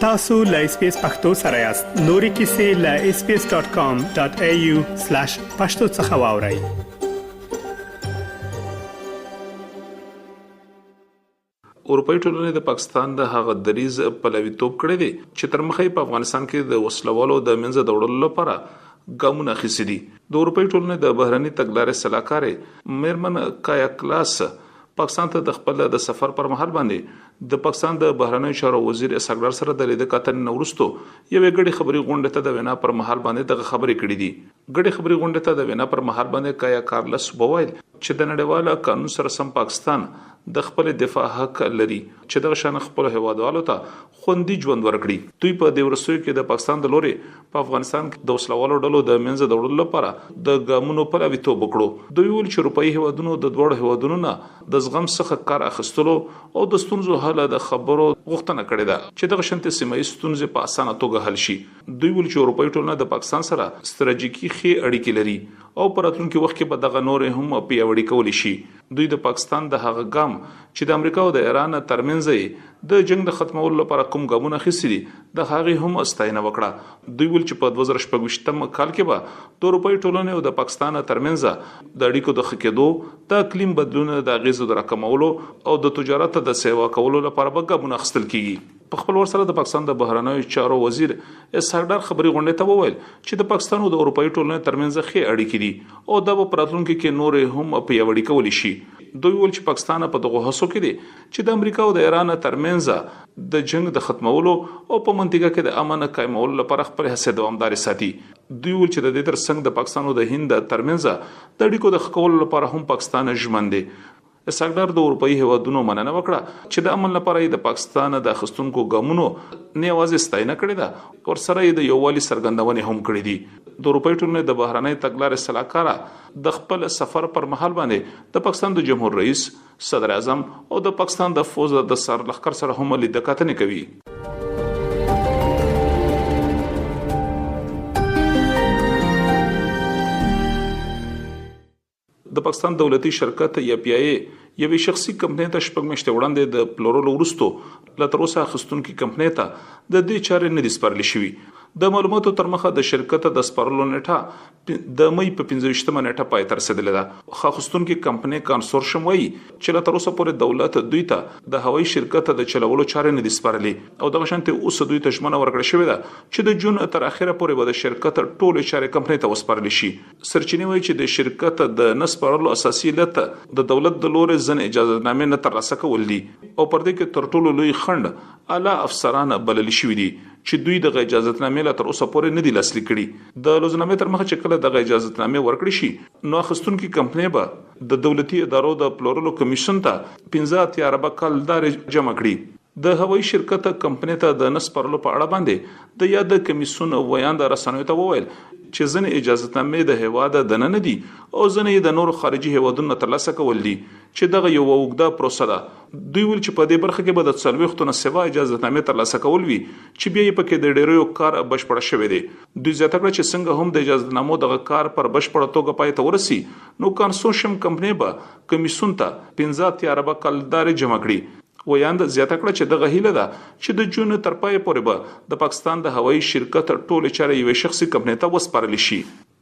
تاسو له اس بي اس پختو سره یاست. نورې کیسې له sbs.com.au/pashto څخه واورئ. اروپایي ټولنې د پاکستان د هغه دریځ پلویتوب کړی دی چې تر مخه یې په افغانستان کې د وسلوالو د منځه د وړلو لپاره ګامونه اخیستي دي. د اروپایي ټولنې د بهرني تګلارې سلاکارې میرمن کایا کلاس پاکستان ته د خپل د سفر پر مهال باندې د پاکستان د بهرنیو چارو وزیر اسحاق ډار سره د لیده کتنې نه وروسته یوې ګډې خبري غونډې ته د وینا پر مهال باندې دغه خبرې کړې دي. ګډې خبري غونډې ته د وینا پر مهال باندې کایا کارلس وویل چې د نړیوال قانون سره سم پاکستان د خپلې دفاع حق لري چې دغه شان خپلو هیوادوالو ته خوندي ژوند ورکړي. دوی په دې وروستیو کې د پاکستان د لورې په افغانستان کې د وسلهوالو ډلو د منځه د وړلو لپاره د ګامونو پلویتوب وکړو. دوی وویل چې اروپايي هېوادونو د دواړو هېوادونو نه د زغم څخه کار اخیستلو او د ستونزو حل د خبرو غوښتنه کړې ده چې دغه شانتې سیمه ییز ستونزې په اسانه توګه حل شي. دوی وویل چې اروپايي ټولنه د پاکستان سره ستراتیژیکي ښې اړیکې لري او په راتلونکي وخت کې به دغه نورې هم پیاوړې کولی شي. دوی د پاکستان د هغه ګام چې د امریکا او د ایران ترمنځ یې د جنګ د ختمولو لپاره کوم ګامونه اخیستي دي، د هغې هم ستاینه وکړه. دوی وویل چې په 2026 کال کې به د اروپايي ټولنې او د پاکستان ترمنځ د اړیکو د ښه کېدو، د اقلیم بدلون د اغېزو د راکمولو او د تجارت د سیوا کولو لپاره به ګامونه اخیستل کېږي. په خپل ور سره د پاکستان د بهرنیو چارو وزیر اسحاق ډار خبري غونډې ته وویل چې د پاکستان او د اروپايي ټولنې ترمنځ ښې اړیکې دي او دا به په راتلونکي کې نورې هم پیاوړې کولی شي. دوی وویل چې پاکستان په دغو هڅو کې دی چې د امریکا او د ایران ترمنځ د جنګ د ختمولو او په منطقه کې د امن قایمولو لپاره خپلې هڅې دوامدارې ساتي. دوی وویل چې د دې ترڅنګ د پاکستان او د هند ترمنځ د اړیکو د ښه کولو لپاره هم پاکستان ژمن دی. اسحاق ډار د اروپايي هېوادونو مننه وکړه چې د امن لپاره یې د پاکستان د اخیستونکو ګامونو نه یوازې ستاینه کړې ده، ورسره یې د یووالي څرګندونې هم کړې دي. د اروپايي ټولنې د بهرنۍ تګلارې سلاکاره د خپل سفر پر مهال باندې د پاکستان د جمهور رئیس، صدراعظم او د پاکستان د فوځ د سرلښکر سره هم لیده کتنې کوي. د پاکستان دولتي شرکت یا پي آی ای یوې شخصي کمپنۍ ته شپږ میاشتې وړاندې د پلورلو وروسته لا تر اوسه اخیستونکي کمپنۍ ته د دې چارې نه دي سپارل شوي. د معلوماتو تر مخه د شرکت د سپارلو نېټه د مۍ په 25 نېټه پای ته رسېدلې ده. خو اخیستونکي کمپنۍ کانسورشم وايي چې لا تر اوسه پورې دولت دوی ته د هوایي شرکت د چلولو چارې نه دي سپارلي او دغه شانتې اوس دوی ته ژمنه ورکړل شوې ده چې د جون تر اخره پورې به د شرکت ټولې چارې کمپنۍ ته وسپارل شي. سرچینې وایي چې د شرکت د نه سپارلو اساسي علت د دولت د لورې ځینې اجازتنامې نه ترلاسه کول دي او پر دې کې تر ټولو لوی خنډ اعلی افسران بلل شوي دي چې دوی دغه اجازتنامې لا تر اوسه پورې نه دي لاسلیک کړي. د لوظنامې تر مخه چې کله دغه اجازتنامې ورکړې شي نو اخیستونکې کمپنۍ به د دولتي ادارو د پلورلو کمیسیون ته 85 اربه کلدارې جمع کړي. د هوایي شرکت کمپنۍ ته د نه سپارلو په اړه باندې د یاد کمیسیون ویاند رسنیو ته وویل چې ځینې اجازتنامې د هېواد دننه دي او ځینې یې د نورو خارجي هېوادونو نه ترلاسه کول دي چې دغه یوه اوږده پروسه ده. دوی وویل چې په دې برخه کې به د څلوېښتو نه سوا اجازتنامې ترلاسه کول وي چې بیا یې پکې د ډېریو کار بشپړ شوی دی. دوی زیاته کړه چې څنګه هم د اجازتنامو دغه کار پر بشپړه توګه پای ته ورسي نو کانسورشیم کمپنۍ به کمیسیون ته 85 اربه کلدارې جمع کړي. ویاند زیاته کړه چې دغه هیله ده چې د جون تر پای پورې به د پاکستان د هوایي شرکت ټولې چارې یوې شخصي کمپنۍ ته وسپارل شي.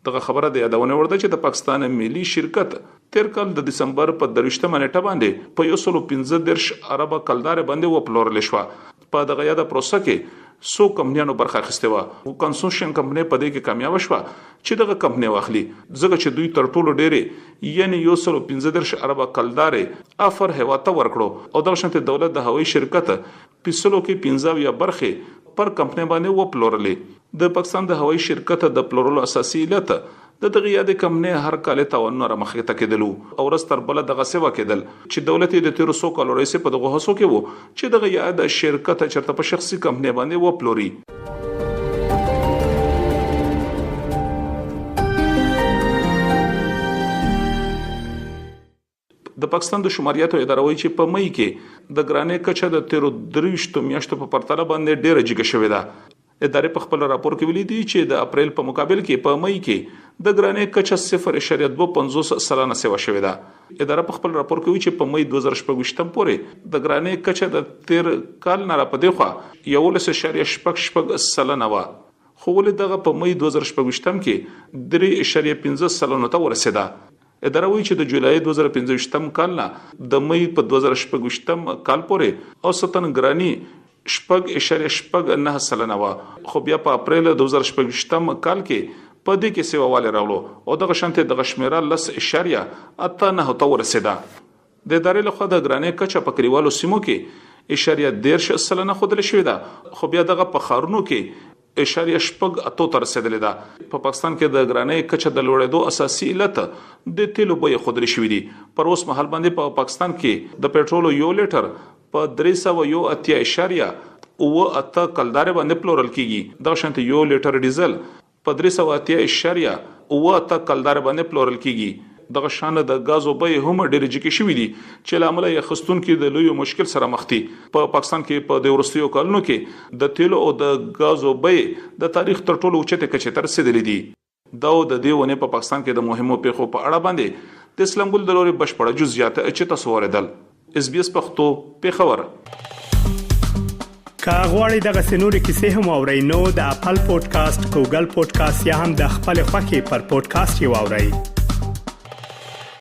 دغه خبره د یادونې وړ ده چې د پاکستان ملي شرکت تېر کال د دسمبر په 23مه نېټه باندې په 135 اربه کلدارې باندې وپلورل شوه. په دغه یاده پروسه کې څو کمپنیانو برخه اخیستې وه، خو کنسورشیم کمپنۍ په دې کې کامیابه شوه چې دغه کمپنۍ واخلي، ځکه چې دوی تر ټولو ډېرې یعنې 135 اربه کلدارې افر هېواد ته ورکړو او دغه شانتې دولت د هوایي شرکت په سلو کې 75 برخې پر کمپنۍ باندې وپلورلې. د پاکستان د هوایي شرکت د پلورلو اساسي علت د دغې یادې کمپنۍ هر کال تاوانونه رامخې ته کېدل وو او ورځ تر بله دغسې وه کېدل چې دولت یې د تېرو څو کالو راهیسې په دغو هڅو کې وو چې دغه یاد شرکت چېرته په شخصي کمپنۍ باندې وپلوري. د پاکستان د شماریاتو اداره وایي چې په مئی کې د ګرانۍ کچه د تیرو 23 میاشتو په پرتله باندې ډیره جګه شوې ده. ادارې په خپل راپور کې ویلي دي چې د اپریل په مقابل کې په مئی کې د ګرانۍ کچه 0.52% سیوا شوې ده. اداره په خپل راپور کې وایي چې په مئی 2026 پورې د ګرانۍ کچه د تیر کال نه راپدېخوا 11.66% وه، خو ولې دغه په مئی 2026 کې 3.5% ته ورسېده. اداره وایي چې د جولای 2025 کال نه د مئی په 2026 کال پورې اوسطاً ګراني 6.69% وه، خو بیا په اپریل 2026 کال کې په دې کې سیواوالی راغلو او دغه شانتې دغه شمېره 10.89 ته ورسېده. د ادارې لخوا د ګرانۍ کچه په کلیوالو سیمو کې اعشاریه 30% ښودل شوې ده، خو بیا دغه په ښارونو کې اعشاریه 68 ته رسېدلې ده. په پاکستان کې د ګرانۍ کچه د لوړېدو اساسي علت د تېلو بیې ښودل شوې دي. پر اوس مهال باندې په پاکستان کې د پټرولو یو لیټر په 381 اعشاریه 78 کلدارې باندې پلورل کېږي. دغه شانتې یو لیټر ډیزل په 380 اعشاریه 78 کلدارې باندې پلورل کېږي. دغه شان د ګازو بیې هم ډېرې جګې شوې دي چې له امله یې اخیستونکي د لویو مشکل سره مخ دي. په پاکستان کې په دې وروستیو کلونو کې د تېلو او د ګازو بیې د تاریخ تر ټولو اوچتې کچې ته رسېدلې دي. دا او د دې اونۍ په پاکستان کې د مهمو پېښو په اړه باندې د اسلام ګل د لوري بشپړه جزیات چې تاسو واورېدل. اس بي اس پښتو، پېښور. که غواړئ دغه سنوري کیسې هم او رینو د خپل پودکاسټ ګوګل پودکاسټ یا هم د خپل خاكي پر پودکاسټ یو اورئ.